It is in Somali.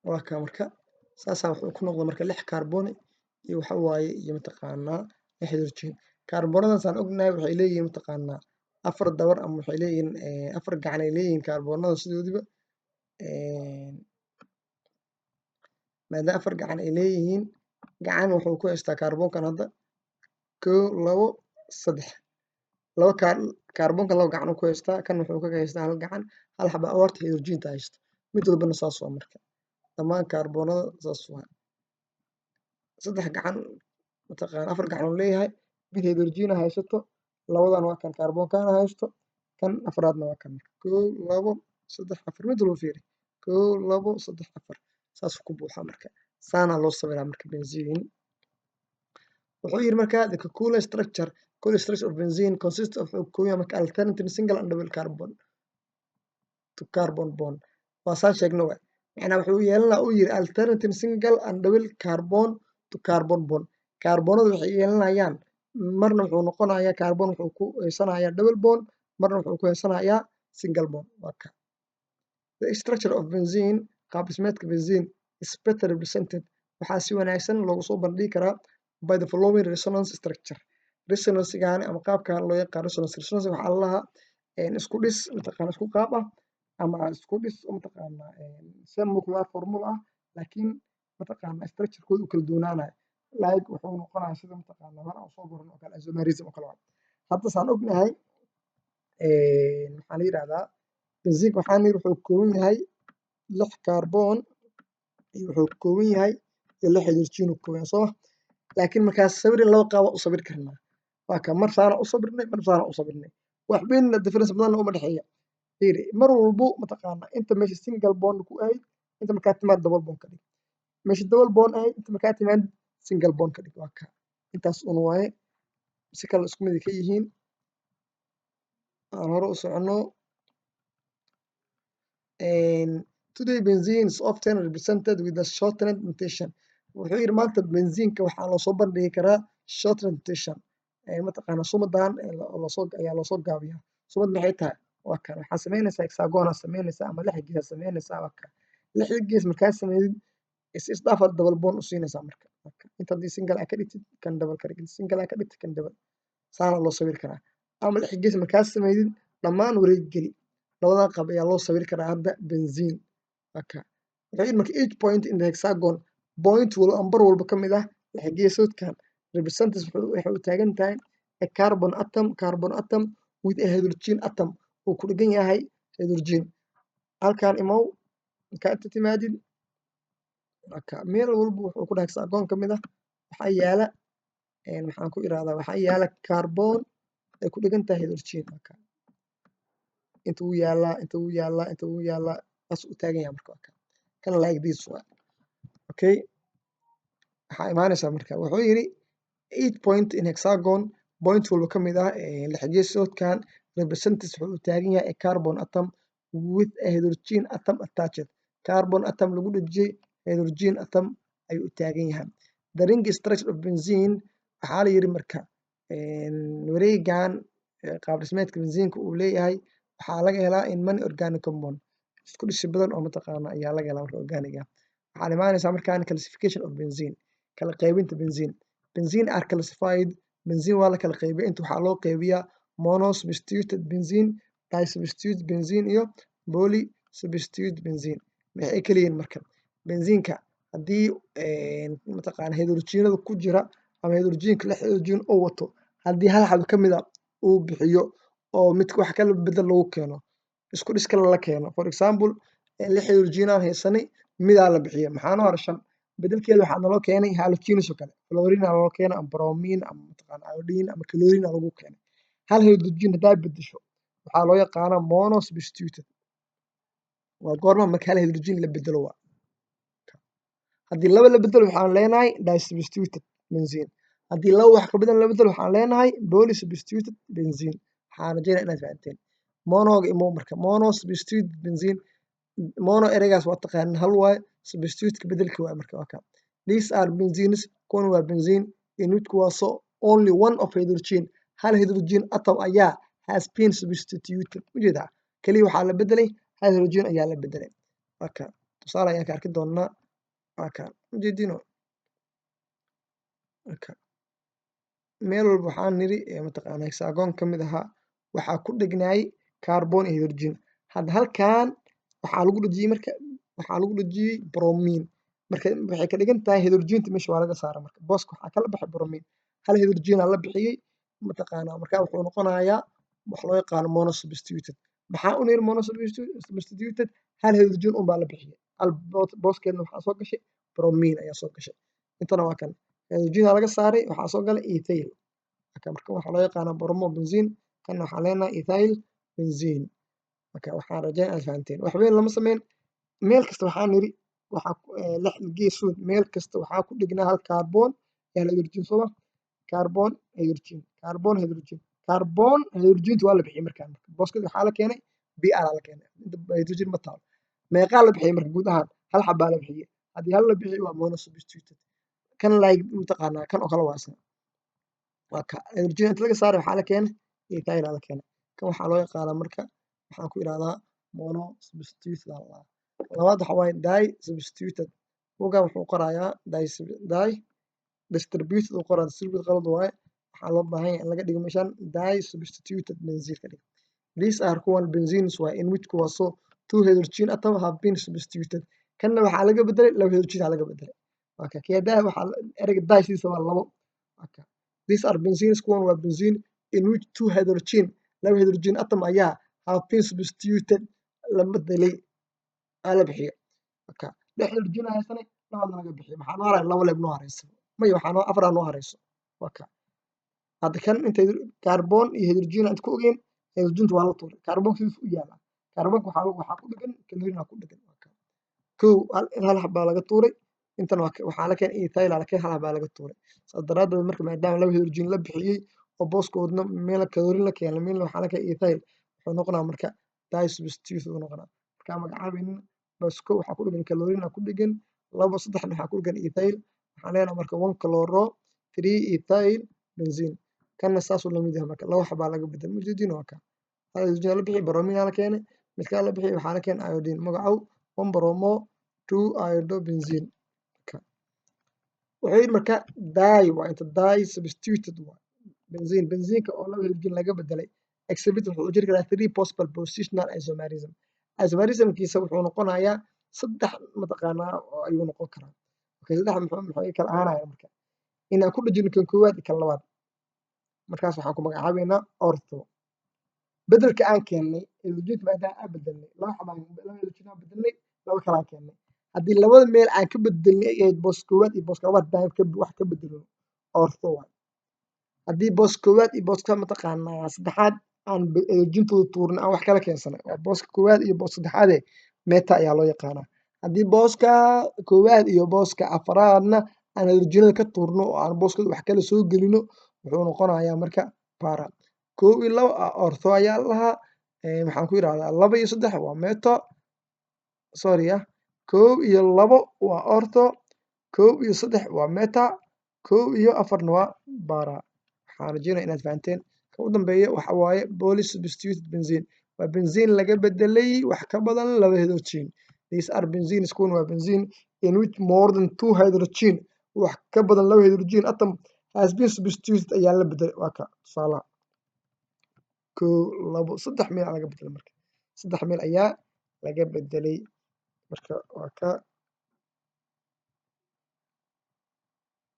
Waa ka marka saasaa wuxuu ku noqday marka lix carbon iyo waxa waaye iyo mataqaanaa lix hydrogen. Kaarboonadaas aan ognahay waxay leeyihiin mataqaanaa afar dabar ama waxay leeyihiin afar gacan ay leeyihiin kaarboonada sidoodiba. Maadaama afar gacan ay leeyihiin, gacan wuxuu ku haystaa kaarboonkan hadda kow, labo, saddex. Laba kaarboonkan laba gacan uu ku haystaa, kan wuxuu kaga haystaa hal gacan, hal xaba aorta hydrogenta haysto. Mid walbana saas waa. Marka dhammaan kaarboonada saas waa saddex gacan, mataqaana afar gacan uu leeyahay. Mid hydrogen haysato, labadan waa kan kaarboonkan haysto, kan afraadna waa kan. Kow, labo, saddex, afar. Mid walba fiiri: kow, labo, saddex, afar, saasuu ku buuxaa. Marka saanaa loo sawiraa. Marka benzene wuxuu yidhi marka the Kekule structure, Kekule structure of benzene consists of, wuxuu ka kooban yahay marka alternating single and double carbon to carbon bond. Waa saan sheegno waay. Macnaa wuxuu yeelanaa uu yidhi alternating single and double carbon to carbon bond. Kaarboonadu waxay yeelanayaan marna wuxuu noqonayaa carbon wuxuu ku haysanayaa double bond, marna wuxuu ku haysanayaa single bond. Waa ka the structure of benzene. Qaab dhismeedka benzene is better represented, waxaa si wanaagsan loogu soo bandhigi karaa, by the following resonance structure. Resonance-gaani ama qaabkan loo yaqaan resonance. Resonance waxaa la lahaa isku dhis mataqaana isku qaab ah ama isku dhis mataqaana same molecular formula ah, laakiin mataqaana structure-kooda uu kala duwanaanayo. Like wuxuu noqonayaa sida mataqaana hore aan soo baranay oo kale, isomerism oo kale waay. Hadda saan ognahay, maxaa la yidhahdaa, benzinka waxaan niri wuxuu ka kooban yahay lix kaarboon iyo wuxuu ka kooban yahay iyo lix hydrogen uu ka kooban yahay, soo ma? Laakiin markaas sawirin laba qaab u sawiri karnaa. Waa ka mar saana u sawirnay, mar saana u sawirnay, wax weyn difference badanna uma dhexeeya. Fiiri, mar walbo mataqaana inta meesha single bond ku ahayd, inta markaa timaad double bond ka dhig. Meesha double bond ahayd, inta markaa timaad single bond ka dhig. Waa ka intaas un waaye, si kale isku mid ay ka yihiin. Aan hore u socono. Today benzene is often represented with a shortened notation. Wuxuu yidhi maanta benzinka waxaa loosoo bandhigi karaa shortened notation. Mataqaana sumadan loosoo ayaa loosoo gaabiyaa. Sumad maxay tahay? Waa kan waxaa samaynaysaa hexagon aa samaynaysaa ama lix gees aa samaynaysaa. Waa kan lixda gees markaa sameydid, is isdhaaf aad double bond u siinaysaa. Marka inta haddii single aa ka dhigtid, kan double ka dhigtid, single aa ka dhigtid, kan double, saana loo sawiri karaa. Ama lix gees markaa sameydid, dhammaan wareeg geli. Labadan qaab ayaa loo sawiri karaa hadda benzene. Waa ka wuxuu yidhi marka each point in the hexagon, point walba ama bar walba ka mid ah lix geesoodkan, represents, waxay u taagan tahay, a carbon atom, carbon atom with a hydrogen atom, uu ku dhegan yahay hydrogen. Halkan imow. Markaa inta timaadid, marka meel walba wuxuu ku dhahay hexagon ka mid ah waxaa yaala, maxaan ku irahdaa, waxaa yaala carbon ay ku dhegan tahay hydrogen. Marka inta wuu yaalaa, inta wuu yaalaa, inta wuu yaalaa, saas u taagan yahay. Marka waa kan like this waa okay. Waxaa imaanaysaa marka wuxuu yidhi each point in hexagon, point walba ka mid ah lix geesoodkan, represents, wuxuu u taagan yahay, a carbon atom with a hydrogen atom attached. Carbon atom lagu dhejiyey hydrogen atom ayuu u taagan yahay. The ring structure of benzene, waxaa la yidhi marka wareegan qaab dhismeedka benzinka uu leeyahay waxaa laga helaa in many organic compound, isku dhisi badan oo mataqaana ayaa laga helaa. Marka organic ah waxaad imaanaysaa markaan classification of benzene, kala qaybinta benzene. Benzene are classified, benzene waa la kala qaybiya. Inta waxaa loo qaybiyaa monosubstituted benzene, disubstituted benzene iyo polysubstituted benzene. Maxay kala yihiin marka? Benzinka haddii mataqaana hydrogenada ku jira ama hydrogenka lix hydrogen oo wato, haddii hal xabo ka mid a uu bixiyo oo mid wax kala bedel lagu keeno, isku dhis kale la keeno, for example lix hydrogen aan haysanay, midaa la bixiyo, maxaa noo haray? Shan. Bedelkeeda waxaa naloo keenay halogens oo kale, fluorine aa naloo keenay ama bromine ama mataqaana iodine ama chlorine aa lagu keenay. Hal hydrogen haddaa bedesho, waxaa loo yaqaanaa monosubstituted. Waa goorma? Marka hal hydrogen la bedelo waa. Haddii laba la bedelo, waxaan leenahay disubstituted benzene. Haddii laba wax ka badan la bedelo, waxaan leenahay polysubstituted benzene. Waxaan rajeynaya inaad fahanteen. Monoga imo marka, monosubstituted benzene. Mono ereygaas waa taqaanin, hal waaye. Substitute bedelki waaye. Marka waa kaa these are benzenes, kuwan waa benzene in which, kuwaasoo, only one of hydrogen, hal hydrogen atom ayaa, has been substituted. Ujeedaa, kaliya waxaa la bedelay hal hydrogen ayaa la bedelay. Marka Tusaale ayaan ka arki doonaa. Waa kaan ujeedino. Marka meel walba waxaan niri, mataqaana, hexagon ka mid ahaa waxaa ku dhegnaay carbon iyo hydrogen. Hadda halkan waxaa lagu dhejiyey, marka waxaa lagu dhejiyey bromine. Marka waxay ka dhigan tahay hydrogenta meesha waa laga saaray. Marka booska waxaa kala baxay bromine, hal hydrogen aa la bixiyey, mataqaana. Marka wuxuu noqonayaa wax loo yaqaano monosubstituted. Maxaa u niri monosubstituted? Hal hydrogen un baa la bixiyey, hal booskeedna waxaa soo gashay bromine ayaa soo gashay. Intana waa kan hydrogen aa laga saaray, waxaa soo galay ethyl. Marka waxaa loo yaqaanaa bromo benzene, kana waxaan leenahay ethyl benzene. Marka waxaan rajayn inaad fahanteen. Wax weyn lama sameyn. Meel kasta waxaa niri waxaa lix geesood, meel kasta waxaa ku dhegnaa hal carbon iyo hal hydrogen, sooma? Carbon, hydrogen, carbon, hydrogen, carbon. Hydrogenta waa la bixiyey. Markaan booskada waxaa la keenay Br aa la keenay. Hydrogen ma taalo. Meeqaa la bixiyey? Marka guud ahaan hal xabaa la bixiyey. Haddii hal la bixiyo, waa monosubstituted. Kan like, mataqaanaa, kan oo kale waa isna waa ka hydrogen inta laga saaray waxaa la keenay ethyl aa la keenay. Kan waxaa loo yaqaanaa, marka waxaan ku idhahdaa, monosubstituted aa la dhahaa. Labaad waxa waaye di substituted. Buuggan wuxuu qorayaa di distributed uu qoraa. Distributed qalad waaye. Waxaa loo baahan yahay in laga dhigo meeshan di substituted benzene ka dhig. These are kuwan benzenes waaye in which, kuwaasoo, two hydrogen atom have been substituted. Kanna waxaa laga bedelay laba hydrogen aa laga bedelay. Waa ka keedaha waxaa ereyga di sidiisa waa labo. Waa these are benzenes, kuwan waa benzene, in which two hydrogen, laba hydrogen atom ayaa, have been substituted, la bedelay, aa la bixiyo. Marka lix hydrogen aa haysanay, labaadna laga bixiyo, maxaa noo haray? Laba leeb noo harayso maya, waxaa noo afaraa noo harayso. Waa ka hadda kan inta carbon iyo hydrogen aan ku ogeyn, hydrogenta waa la tuuray, carbon sidiis u yaalaa. Carbonka waxaa ku dhegan chlorine aa ku dhegan. Kow, hal xabaa laga tuuray. Intan waxaa la keenay ethyl aa la keenay, hal xabaa laga tuuray. Saas daraadeed marka, maadaama laba hydrogen la bixiyey oo booskoodna meel chlorine la keenay, meelna waxaa la keenay ethyl, wuxuu noqonaa marka disubstitute uu noqonaa. Markaa magacaabaynin bas, kow waxaa ku dhegan chlorine aa ku dhegan, labo, saddexna waxaa ku dhegan ethyl. Waxaan leenahay marka 1 chloro 3 ethyl benzene. Kanna saasuu lamid yahay. Marka laba xabaa laga bedelay, mujeediin? Waa kaa hal hydrogen la bixiyey, bromine aa la keenay. Midkaa la bixiyey waxaa la keenay iodine. Magacow 1 bromo 2 iodo benzene. Wuxuu yidhi marka di waa inta di substituted waa benzene, benzeneka oo laba hydrogen laga bedelay, exhibit, wuxuu u jiri karaa three possible positional isomerism. Isomerismkiisa wuxuu noqonayaa saddex, mataqaanaa, oo ayuu noqon karaa. Okay, saddex muxuu kala ahaanaya? Marka inaan ku dhejino kan koowaad iyo kan labaad, markaas waxaan ku magacaabeynaa ortho. Bedelka aan keennay hydrogenka, maadaama aan bedelnay laba xabaan, laba hydrogen aan bedelnay, laba kalaan keennay. Haddii labada meel aan ka bedelnay ay ahayd boos koowaad iyo booska labaad, haddaan wax ka bedelno, ortho waay. Haddii boos koowaad iyo booska, mataqaanaa, saddexaad aan hydrogentooda tuurnay, aan wax kala keensanay, waa booska koowaad iyo booska saddexaade, meta ayaa loo yaqaanaa. Haddii booska koowaad iyo booska afraadna aan hydrogenada ka tuurno oo aan booskooda wax kala soo gelino, wuxuu noqonayaa marka para. Kow iyo labo ortho ayaa la dhahaa. Maxaan ku yidhahdaa, laba iyo saddex waa meta, sorry ah, kow iyo labo waa ortho, kow iyo saddex waa meta, kow iyo afarna waa para. Waxaan rajeynaya inaad fahanteen. Ka u dambeeya waxa waaye polysubstituted benzene, waa benzene laga bedelay wax ka badan laba hydrogen. These are benzenes, kuwan waa benzene, in which more than two hydrogen, wax ka badan laba hydrogen atom, has been substituted, ayaa la bedelay. Waa ka tusaalaha: kow, labo, saddex meel aa laga bedelay. Marka saddex meel ayaa laga bedelay. Marka waa ka.